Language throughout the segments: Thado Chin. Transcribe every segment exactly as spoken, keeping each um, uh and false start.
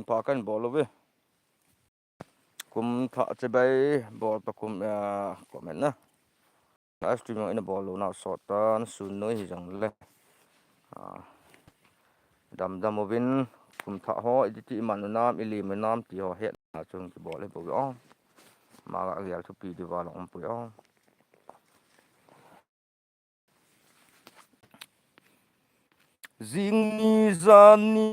pha kan bol uve. Kum thah chibai bol pa kum, ah, comment na. Live stream jong ina bol lou nau sot tan, sun noi hijongle. Ah, damdam uvin, kum thah ho, iti ti iman u nam, ilim u nam, ti ho hetna chung kibol e bou o. Maga gel thupi diuva long um poi o. Jing ni jan ni.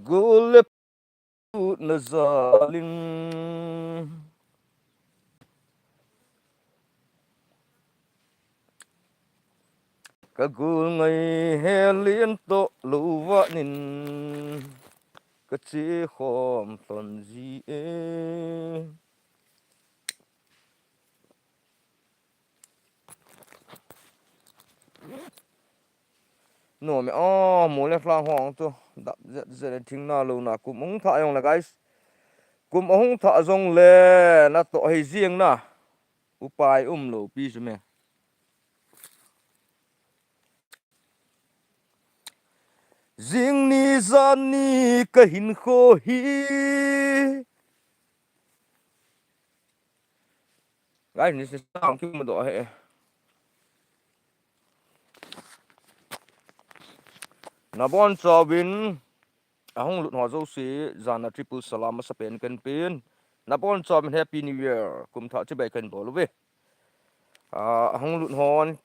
Gol le put na jalin. Ka gol ngai helen toh lou vanin ka che khom lhon ji e. Nom e, oh, mol le lhang hong chu dap zet zet e, thing na lou na, kum ahung thah jongle guys. Kum ahung thah jongle natoh hei jeng na. Upai umlou pi chu me. Jing ni jan ni ka hinkho hi. Guys, ni se sang kimu doh e. Nabonchauvin ahung lut ho jouse, jana triple salam masapen kan pen. Nabonchauvin Happy New Year. Kum thah chibai kan bol uve. Ah, ahung lut hon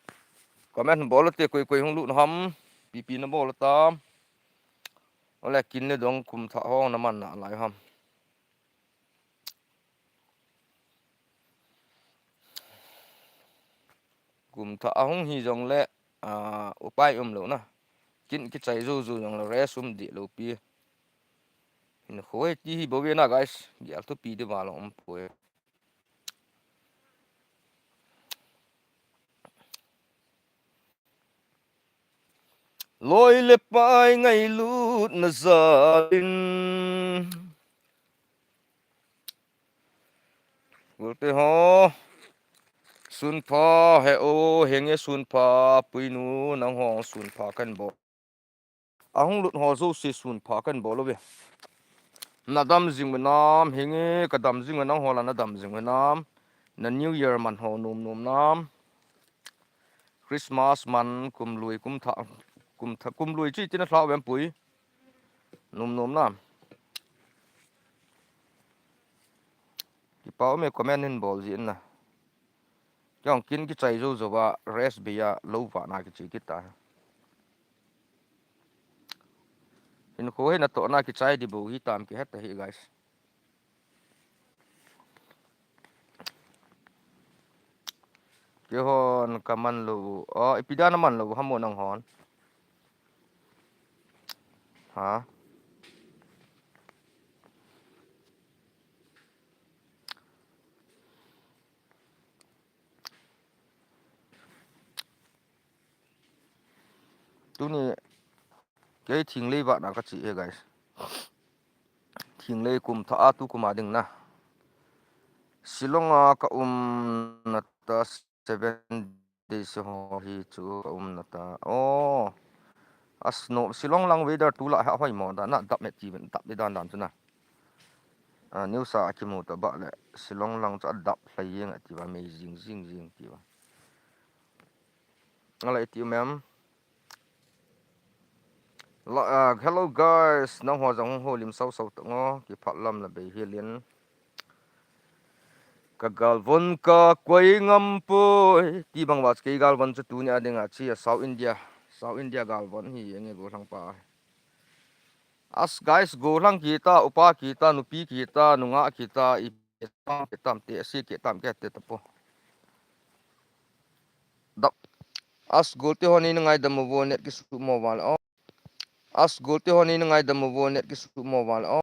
comment bol u te, koi koi hung lut ham, pi pi na bol u tam. Ole kin le dong kum thah ho naman nalai ham. Kum thah ahung hi jongle, ah, upai umlou na. Kin kichai jou jou jongle rest um deh lou pi. Hinkho hi ti hi bou ve na guys. Gel thupi diuva long um poi. Loi le pai ngailut na jalin. Golte ho. Sun pha he o, henge sun pha, puinu nangho sun pha kan bol. Ahung lut ho jouse sun pha kan bol uve. Na dam jing u nam, henge ka dam jing u, nangho la na dam jing u nam. Na New Year man ho nom nom nam. Christmas man, kum lui, kum thah, kum thah, kum lui chu iti na lhau em pui. Nom nom nam. Kipa um e comment hin bol jin na. Kei jong kin kichai jou jou va rest bei a lou vah na kiche kit ta. Hinkho hi natoh na kichai di bou hi tam kihet ta hi guys. Keihon ka man lou. Oh, ipi dia na man lou ham o nanghon. Ha? Tuni kei thinglei vah na kache e guys. Thinglei kum thah a tukum a ding na. Shillong a ka um na ta seven days ho hi chu ka um na ta. Oh. A snow, Shillong lang weather tulai ha hoi mo da na, dap me ti ven, dap le dan dan chu na. Ah, news a kimu ta ba le, Shillong lang chu a dap lhai jeng a ti ba, mei jing jing jing ti ba. Ala iti um em. La, ah, hello guys, nangho jong hung houlim sau sau tang o, kipah lam la bei hilin. Ka galvon ka koi ngam poi. Ti bang va kei galvon chu tuni a ding a chi a South India. South India galvon hi enge gollhang pa. As guys, gollhang kita, upa kita, nupi kita, nungah kita, i Tam te, tam te, asi ke tam ke te tapo. Dap. As golte ho nei na ngaidam uvo, net kisuh mo val o. As golte ho nei na ngaidam uvo, net kisuh mo val o.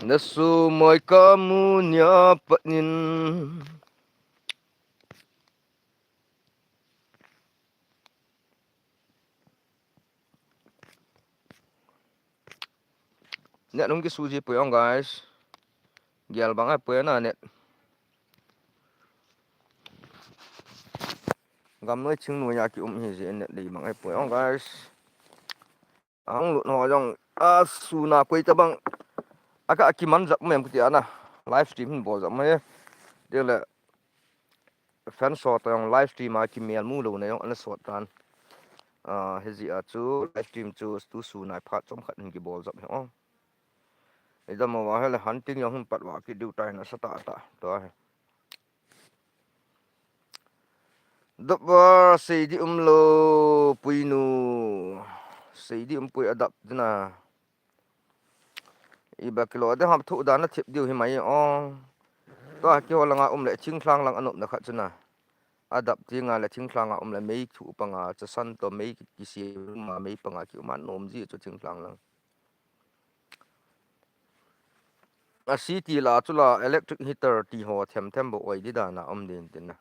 Na sumoi kamu nia patnin. Net hung kisuji pui ong, guys. Gel bang ai pui na net. Gamnoi chingnoi a ki um hi ji net dei bang ai pui ong, guys. Ahung lut ho jong, a, suna koi tabang. Aka kiman jap mem kiti ana. Live stream hin bol jap mai. Dele fan sot jong live stream a kimel mu lou na jong ana sot tan. A, hijeh a chu live stream chu tu suna phat chomkhat hin kibol jap hi ong. Idam mo va hele hunting jong hin pat va ki diu tai na sa ta ta. To he. Dap va seidi um lou puinu. Seidi um pui adap dina. Iba kilo de ham thu dan a thip diu hi mai ong. Tua kiho langa um le thingthlang lang anop na khat chuna. Adap tinga le thingthlang a um le mei thu panga chasan to mei kisi ma mei panga ki um a nom ji chu thingthlang lang. A city la chu la electric heater ti ho them them bo oi di dan a um din tin na.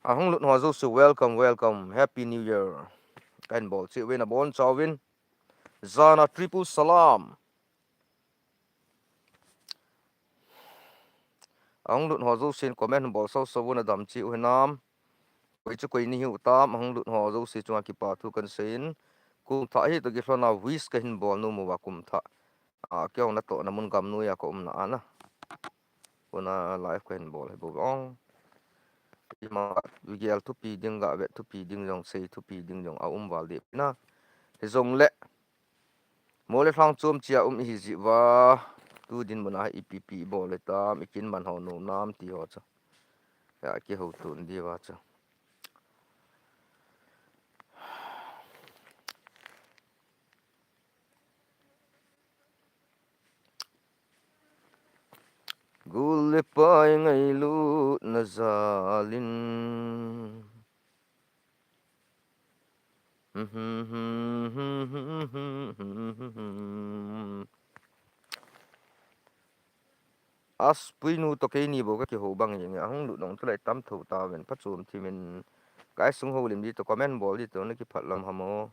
Ahung lut ho jouse welcome, welcome. Happy New Year. Kahin bol cheh uvin abon chauvin. Jana triple salam. Ahung lut ho jousen comment bol sau sau un adam cheh u hinam. Koi chu koi ni hiu tam, ahung lut ho jouse chunga kipa thu kan seiyin. Kum thah hi to kilhon a wish kahin bol nom uva kum thah. A, kei ong natoh na mun gamnoi a ka um na ana. Kona live kahin bol hi bou ong. Ima gel thupi ding, ga vet thupi ding jong, sei thupi ding jong a um val deh na. Hijongle. Mo le lhang chom chia um ihi jeh uva. Tu dinmun a ipi pi bol le tam, ikin man ho nom nam ti ho chu. Ya, kihou tun diu va chu. Gul le pai ngailutna jalin. Aspui nu to keini bou kakihou bang jeng e, ahung lut nung tulai tam tho tauvin, phachom thimin, guys, sung houlim ding to, comment bol ding to, na kiphalam ham o.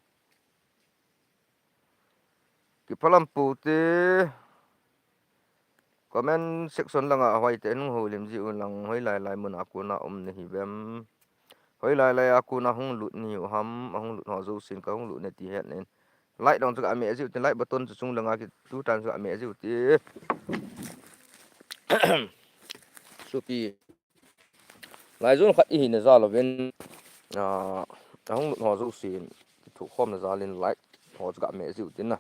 Kiphalam pou te, comment section langa hoitah in hung houlim jiuvin lang, hoilai lai muna kona um nahiuvem. Hoilai lai a kona hung lut nahiu ham, ahung lut ho jousen kahung lut na ti het nin. Like dong chu ka meh jiu tin, like button chu chung langa ki tu tan chu ka meh jiu ti. Supi. Lai jun khat ihina jal uvin, ah, ahung lut ho jousen kithokhomna jalin like ho chu ka meh jiu tin na.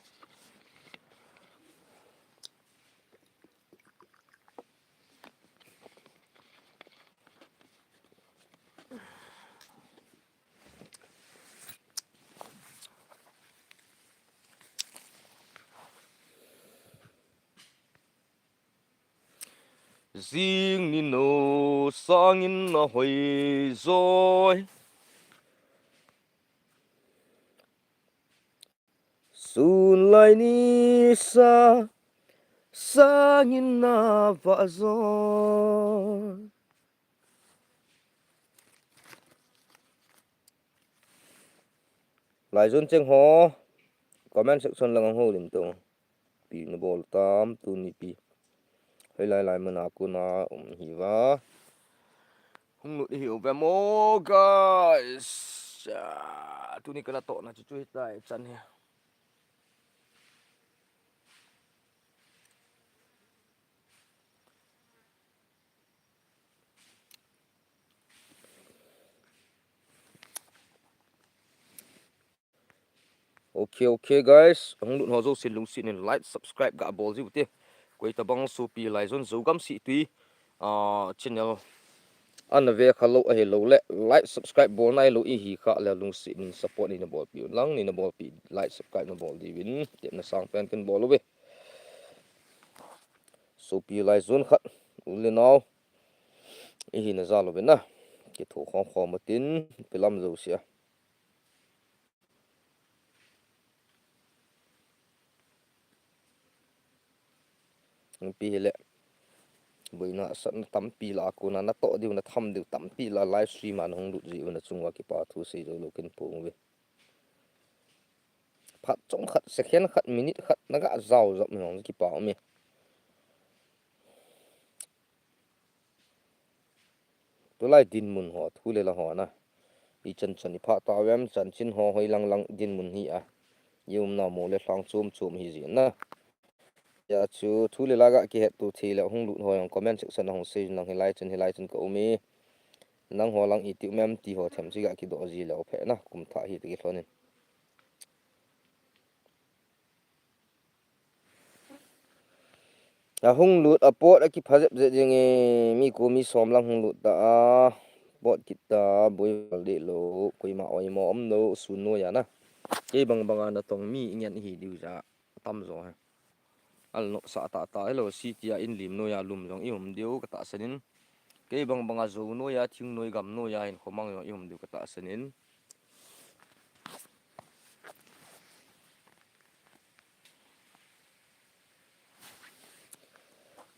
Jing ni no sangin na hoi joi. Sun lai ni sa sangin na vah joi. Lai jun cheng ho comment section lang hung houlim to. Pi na bol tam tuni pi. Hoilai lai muna kona um hiuva. Hung lut ihiuvem o guys. Ah, tuni kana tohna chu chu hitai chan hi. Ok, ok, guys. Hung lut ho jousen lungset in like, subscribe ga bol jiu te. Koi tabang sopi lai jun Zogam Sihtui, ah, channel ana ve kha lou ahilou le, like, subscribe bol nailou ihi kha le lungset in support neina bolpi un lang, neina bolpi like, subscribe na bol diuvin, tepna sangpen kan bol uve. Sopi lai jun khat, u le nao, ihina jal uvin na, kithokhom khom utin, pilam jouse a. Pi hile. Boina satna tampi la a kona natoh diu, natham diu tampi la live stream a nahung lut jiu nachung uva kipa thu sei jou lou kin pong uve. Phat chomkhat, second khat, minute khat naga jao jop nahung kipa ume. Tulai dinmun ho, thu le la ho na. Ichan chan ipha tauvem, chanchin ho hoilang lang dinmun hi a. Iumna mo le lhang chom chom hi jin na. Hijeh chun thu le la ga kihetto thei le hung lut ho jong comment section a hung sei jin lang, hilai chun, hilai chun ka um e. Nangho lang iti um em ti ho themcha ga kidoh ji leu pha na, kum thah hi ti kilhon in. Ahung lut a pot a kipha jep jep jeng e, mi ko mi som lang hung lut ta a. Pot kit ta, boi val deh lou, koima oimo um lou, sun noiya na. Kei bang banga natong mi ingen hi diu ja, tam jo he. Al nop sah tah tah, hello, city a in lim noiya lum jong i um diu ka tahsan in. Kei bang banga jou noiya, thing noi gam noiya, in khomang jong i um diu ka tahsan in.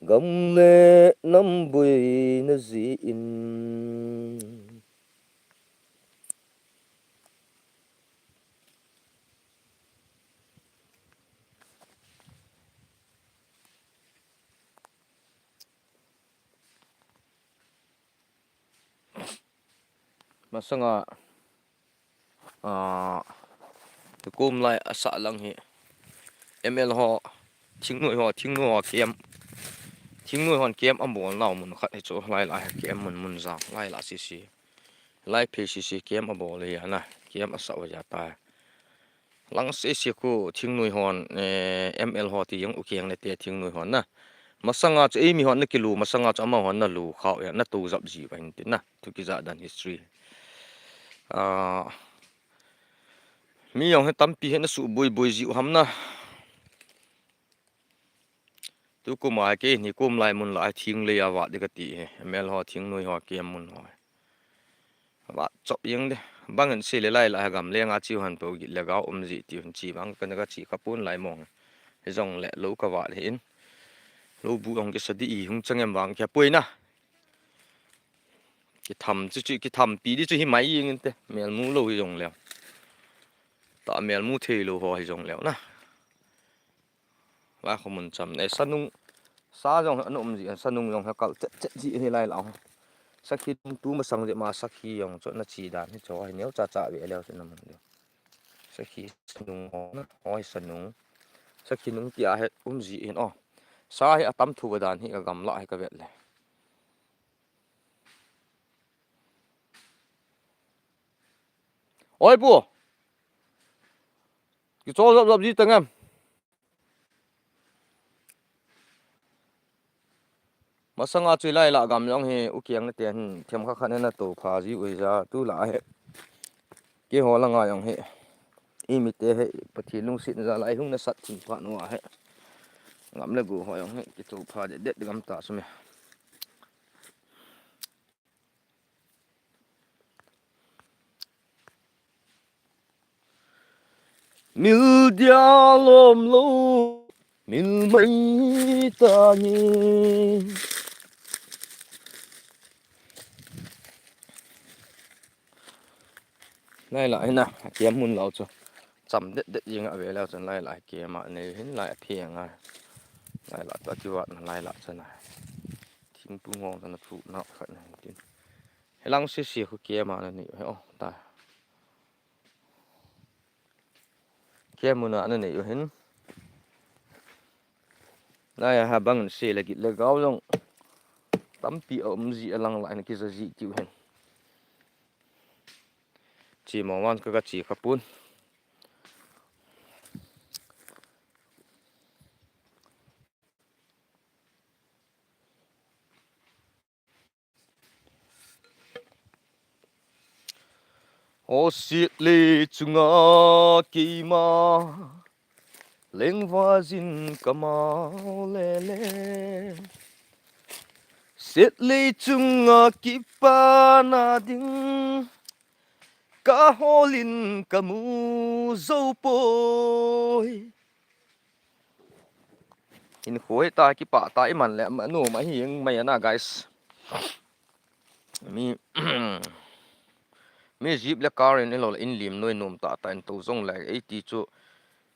Gam le nam boina jeh in. Masanga, ah, tukum lai asah lang hi M L ho, thingnoi ho, thingnoi ho kem, thingnoi hon kem abol nau mun khat hi chu lai lai kem mun mun jang lai la sisi, lai phe sisi kem abol hi ana, kem asah ho ja ta. Lang sese khu thingnoi hon, eh, M L ho ti jong u keng le te thingnoi hon na. Masanga chu eimi hon na kilu, masanga chu amahon na lu khau ya, na tu jap ji va hin tin na. Thu kija dan history. Ah, mi jong hi tampi hi na su bui bui ji u ham na. Tukum a kei nikum lai mun lai thing lei a vat di kati hi. M L ho thingnoi ho kem mun ho. Vat chop jeng de. Bang in sei le lai la gam leng a chiu han po git le gao um ji ti hun chi bang ka na ka chi ka pun lai mong. Hijong le lo ka vat hi in. Lo bu ong kisa di i hung chang em vang kia pui na. Kitham chu chu kitham pi di chu hi mai jeng in te. Mel mu lo hijong le. Ta mel mu thei lo ho hijong le na. Lai kho mun cham ne, sanung, sa jong ana um ji, sanung jong ha kal chet chet ji hi lai la. Sakhi nung tu masang je ma sakhi jong chu na chi dan hi chu hi neo cha cha ve leo chu na mun de. Sakhi sanung ho na, hoi sanung. Sakhi nung ti a he um ji in o. Sa hi atam thu dan hi ka gam la hi ka vet le. Oi pu. Kichol jop jop ji tang em. Masanga chu lai la gam jong hi u kiang na te hin them kha kha na to pha ji u ja tu la he. Keiho langa jong hi. Imi te hi Pathen lungset ja lai hung na sat thing pha no a he. Ngam le gu ho jong hi kitu pha det det gam ta sum e. Mil dia lom lo, mil mai ta ni. Lai la hina, kiam mun lo chu. Cham det det jing a ve leu chun lai la kiam a nei hin lai a phiang a. Lai la tu a kivat na lai la chun a. Thingpung hong chun a thu na khat na tin. Helang sisi khu kiam a na ni he o ta. Kiam mun a na nei u hin. Lai a ha bang se la git le gau jong. Tampi a um ji a lang lai na kija ji tiu hin. Chi mo wan ka ka chi ka pun. O sit le chunga keima lengvajin kamau lele. Sit le chunga kipana ding kaholin kamu jou poi. Hinkho hi ta kipah ta iman le, ma, nom ahi jeng mai ana, guys. Mi, mi jeep le car in ahilou le in lim noi nom tah tah in tou jong le, eiti chu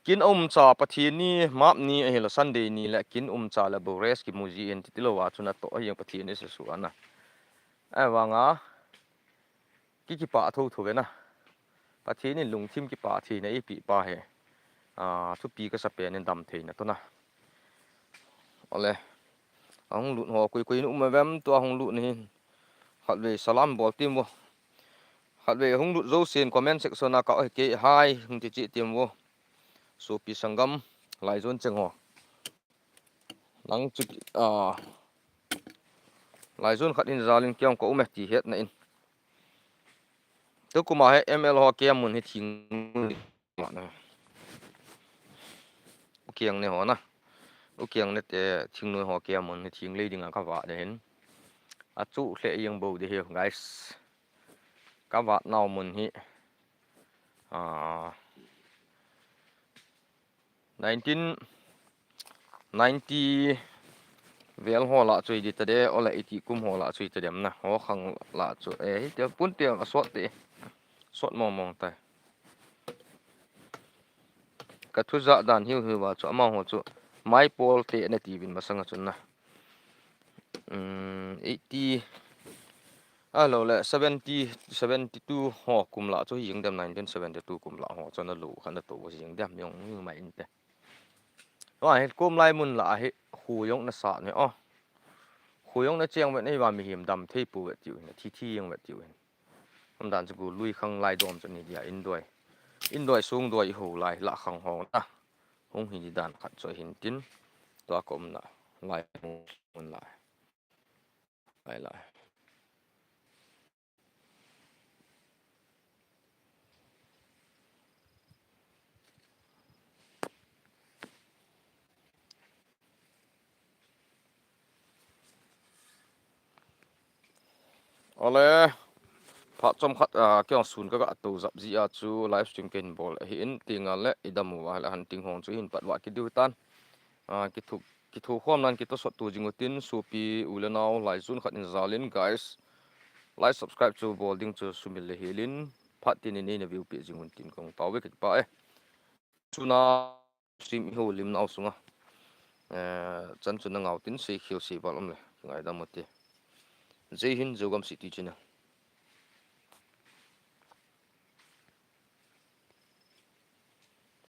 kin umcha Pathen ni, map ni ahilou Sunday ni le kin umcha le bou rest kimu ji in titi lou a chun atoh ahi jeng Pathen ni sesu ana. Ahivanga, ki kipah thotho ve na. Pathen in lungthim kipah theina eipeh pa hi, a, thupi kasa pen in damtheina tuna. Ole. Ahung lut ho koi koi in um uvem tua hung lut ni hin. Khatvei salam bol tiem vo. Khatvei hung lut jousen comment section a ka, okay, hi hung ti cheh tiem vo. Sopi sanggam, Laijon cheng ho. Nang chu, a, Laijon khat in jal in kei jong ka um e ti hetna in. Tukum a hi M L ho kei a mun hi thing, U Kiang ne ho na. U Kiang ne te thingnoi ho kei a mun hi thing lei ding a ka vat de hin. Achu lheh jeng bou de hi, guys. Ka vat nau mun hi, a, nineteen ninety vel ho lah chu hi di ta de, ole eighty kum ho lah chu hi ta dem na. Ho khang lah chu, eh, hiti pun te a sot te. Sot mong mong tai. Ka thu ja dan hiu hiu va chu amaho chu mai pol te na ti vin masanga chun na. Um, eighty, ahilou le, seventy, seventy two ho kum lah chu hi jeng dem, nineteen seventy two kum lah ho chu na lu khan na to hi jeng dem, jong hi mai in te. Wa, hi kum lai mun lah hi, khu jong na sa ne, o. Khu jong na cheng vet nei va mihem dam thei pu vet tiu hin, thi thi jeng vet tiu hin. Umdan chu gu lui khang lai dom chu ni dia in doi. In doi sung doi i ho lai lah khang ho na. Hung hi di dan khat chu hin tin. Tua ka umna lai mun lai. Lai lai. Ole, phat chomkhat, a, kei jong sun ka ga to jap ji a chu live stream kei hin bol ahi in, ti ngal le, i dam uva le hunting hong chu hin pat va ki diu tan. A, ki thu, ki thu khom nan ki to sot tu jing u tin, sopi u le nau, Laijon khat in jal in, guys. Like, subscribe chu bol ding chu sumil le hel in, phat tin in nei na view pi jing un tin kong tao ve kit pa e. Chuna stream i ho lim nau sunga. Eh, chan chu na ngau tin sei khel sei val um le. Ngai dam u te. Jai Hind, Zogam City china.